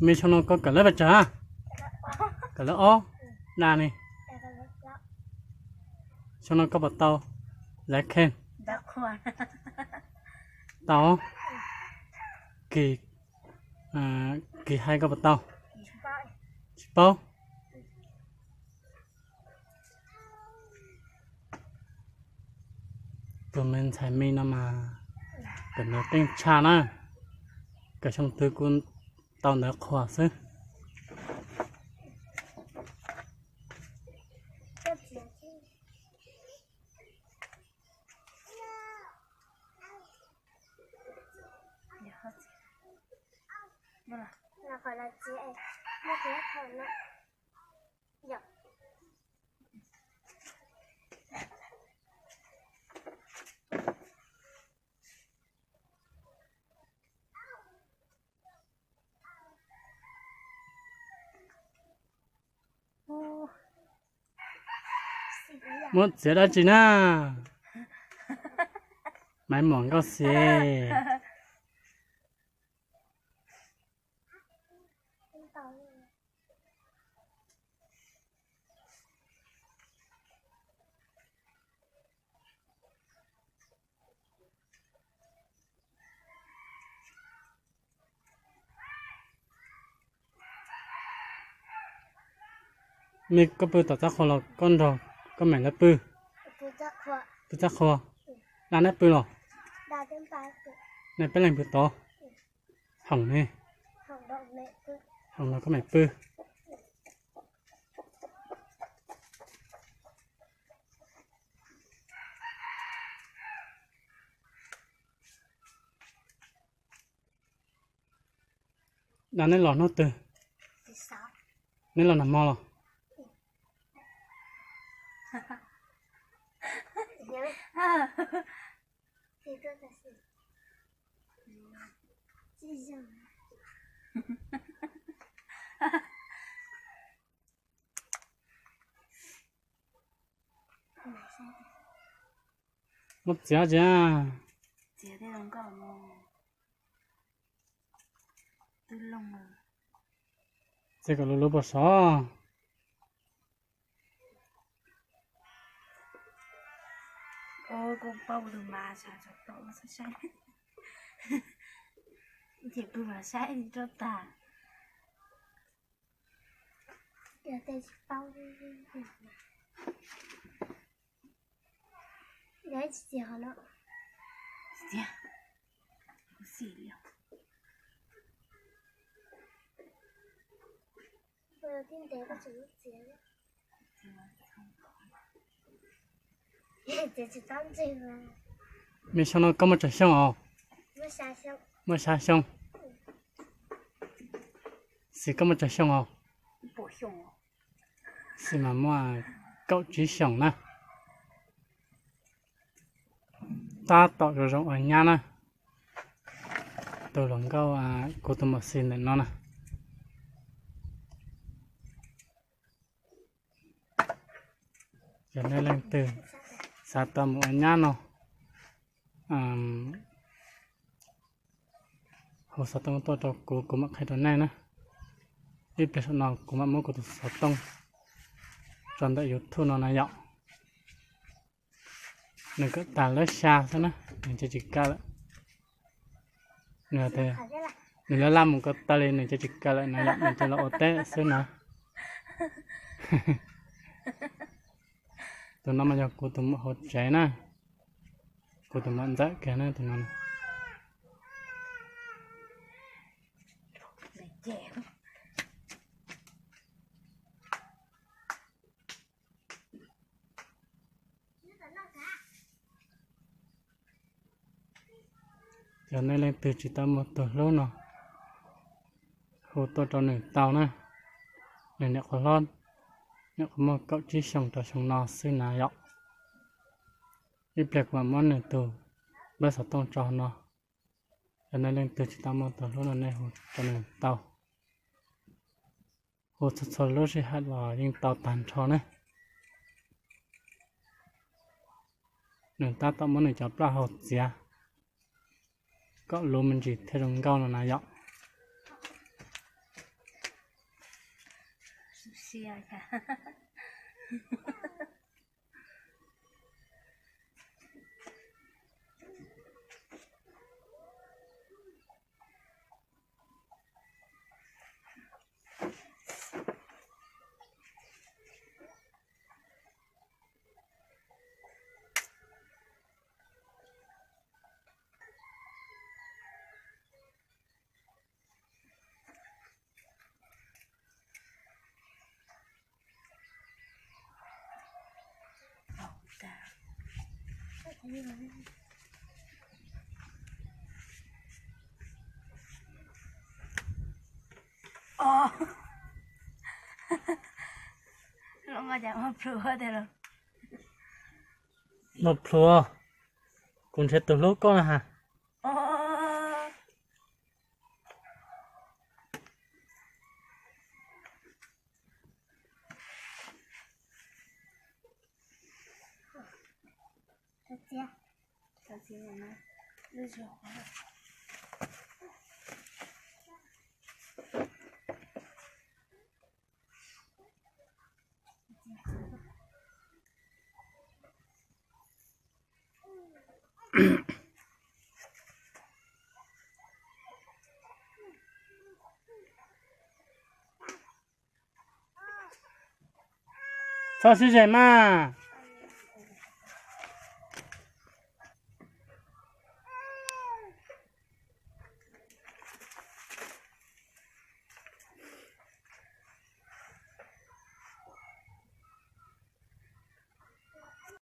Me xyoo no koj kawm lab pas tsawg? Kawm lab ob. Dab ne? Xyoo no koj puas tau laiv kheej? Tau. Kis, kis hais koj puas tau? Tsis paub. Tus me ntxhais me no mas kawm ntawv qeej tshaj na, kawm xyoo twg kuj tau ntawv qhuas xwb. Muab txiav dab tsi na? Maiv Muam Nkauj Xis. Me koj pw tom txaj qhua los koj nrog koj mem lawv pw? Pw txaj qhua. Dab neb pw los? Nej peb leeg pw tod. Hoom ne? Hoom los koj mem pw. Dab neb los hnub twg? Neb los nag hmo los? Muab txiav tsi. Txiav kom luv luv puas sov. Me xyoo no koj muaj tsawg xyoo os? Muaj xya xyoo. Xis koj muaj tsawg xyoo os? Xis mas muaj kaum tsib xyoos na. Tab tom zoo zoo ua nyab na. Tus hluas nkauj, kuv tus muam Xis ntawm no na. Yog nej leej twg xav tau mus ua nyab no, hu xov tooj tuaj rau kuv, kuv mam qhia rau nej na. Ib pliag saum no kuv mam muab kuv tus xov tooj tso ntawm YouTube no na yom. Nws kawm tag lab xya xwb na, nws cia tsis kawm lawm. Nws tias nws laj laj mus ko taw li, nws cia tsis kawm lawm na yom, nws cia los ua teb xwb na. Tus no mas yog kuv tus muam hauv tsev na, kuv tus muam ntxawm kiag na tus no. Yog nej leej twg tsis tau muaj tus hlub no, hu tuaj rau nws tau na. Nws nyuam qhuav hlob, nyuam qhuav muaj kaum tsib xyoos rau xyoo no xwb na yom. Ib pliag kuv mam muab nws tus npawb xov tooj tso no. Yog nej leej twg tsis tau muaj tus hlub no nej hu rau nws tau. Hu txhua txhua lub sij hawm los yeej tau tag nrho na. Nws tab tom muab nws cov plaub hau txiav kom luv me ntsis thiaj zoo nkauj no na yom. Muaj plhuav, kuv nrhiav tus hlub koj na has. Txhob sib zem mas.